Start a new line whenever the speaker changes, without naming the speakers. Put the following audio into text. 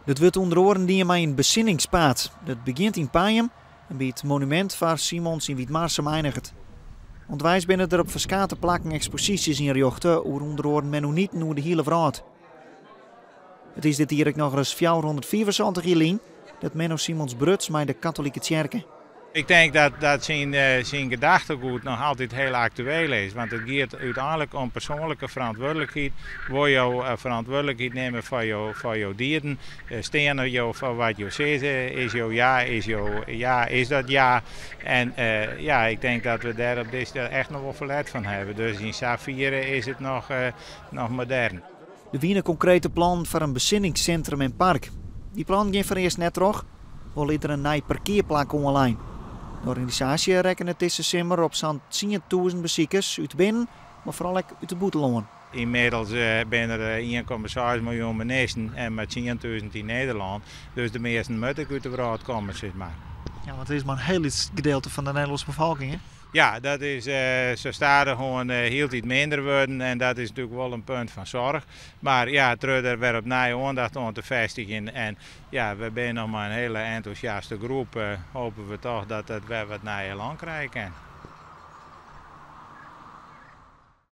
Dat wurdt ûnder oaren dien mei in besinningspaad. Dat begjint yn Pijum en by it monumint foar Simons yn Wytmarsum einiget. Underweis binne der op ferskate plakken eksposysjes ynrjochte oer ûnder oaren Mennoniten oer de hiele wrâld. It is dit jier ek nochris 475 jier lyn dat Menno Simons bruts mei de katolike tsjerke.
Ik tink dat syn gedachtegoed noch altyd hiel aktueel is, want it giet úteinlik om persoanlike ferantwurdlikheid. Wolle jo ferantwurdlikheid nimme foar jo dieden? Steane jo foar wat jo sizze? Is jo ja, is jo ja, is dat ja? En ja, ik tink dat we dêr op dizze echt noch wol ferlet fan hawwe. Dus yn safiere is it noch modern.
Der wiene konkrete plannen foar in besinningssintrum en park. Dy plannen gean foarearst net troch, wol is der in nij parkearplak oanlein. De organisaasje rekkenet dizze simmer op sa'n 10.000 besikers út binnen, mar foaral ek út it bûtenlân.
Ynmiddels binne der 1,6 miljoen minsken en mar 10.000 yn Nederlân. Dus de measten moatte ek út de wrâld komme, sis mar.
Ja, want it is mar in hiel lyts gedielte fan de Nederlânske befolking, hè?
Ja, dat is sa stadichoan hieltyd minder wurden en dat is natuerlik wol in punt fan soarch. Mar ja, troch der wer opnij oandacht oan te fêstigjen en ja, we binne noch mar in hiele entûsjaste groep, hoopje we toch dat it wer wat nije elan krije kin.